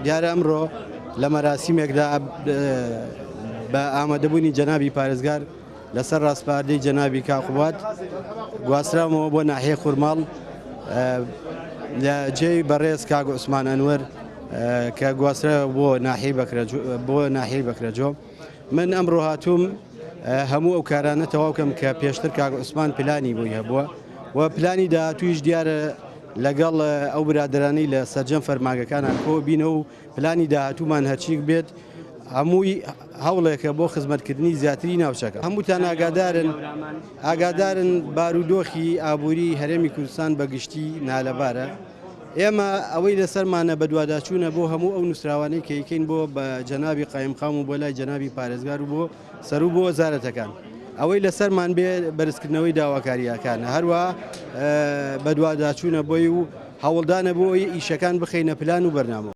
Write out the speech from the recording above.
دیارە ئەمڕۆ لە مەراسیمێکدا بە ئامادەبوونی جەنابی پارێزگار لەسەر ڕاسپاردەی جەنابی کاک قوباد گواسترامەوە بۆ ناحیەی خورماڵ لە جێی بەڕێز کاک عوسمان ئەنوەر کە گواسترایەوە بۆ ناحیەی بەکرەجۆ بۆ ناحیەی بەکرەجۆ من ئەمڕۆ هاتووم هەموو ئەو کارانە تەواو کەم کە پێشتر کاک عوسمان پلانی بۆی هەبووە و پلانی داهاتوویش دیارە لەگەڵ ئەو برادەرانەی لە سەرجەم فەرمانگەکانان کۆ بینەوە و پلانی داهاتوومان هەرچیک بێت هەمووی هەوڵێکە بۆ خزمەتکردنی زیاتری ناوچەکە. هەمووتان ئاگادارن ئاگادارن بارودۆخی ئابووری هەرێمی کوردستان بە گشتی نالەبارە. ئێمە ئەوەی لەسەرمانە بەدواداچوونە بۆ هەموو ئەو نووسراوانەی کە یکەین بۆ بە جەنابی قایمقام و بۆ لای جەنابی پارێزگار و بۆ سەرو بۆ وەزارەتەکان. ئەوەی لەسەرمان بێ بەرزکردنەوەی داواکارییەکانە، هەروەها بەدواداچوونە بۆی و هەوڵدانە بۆ ئەوەی ئیشەکان بخەینە پلان و بەرنامەوە.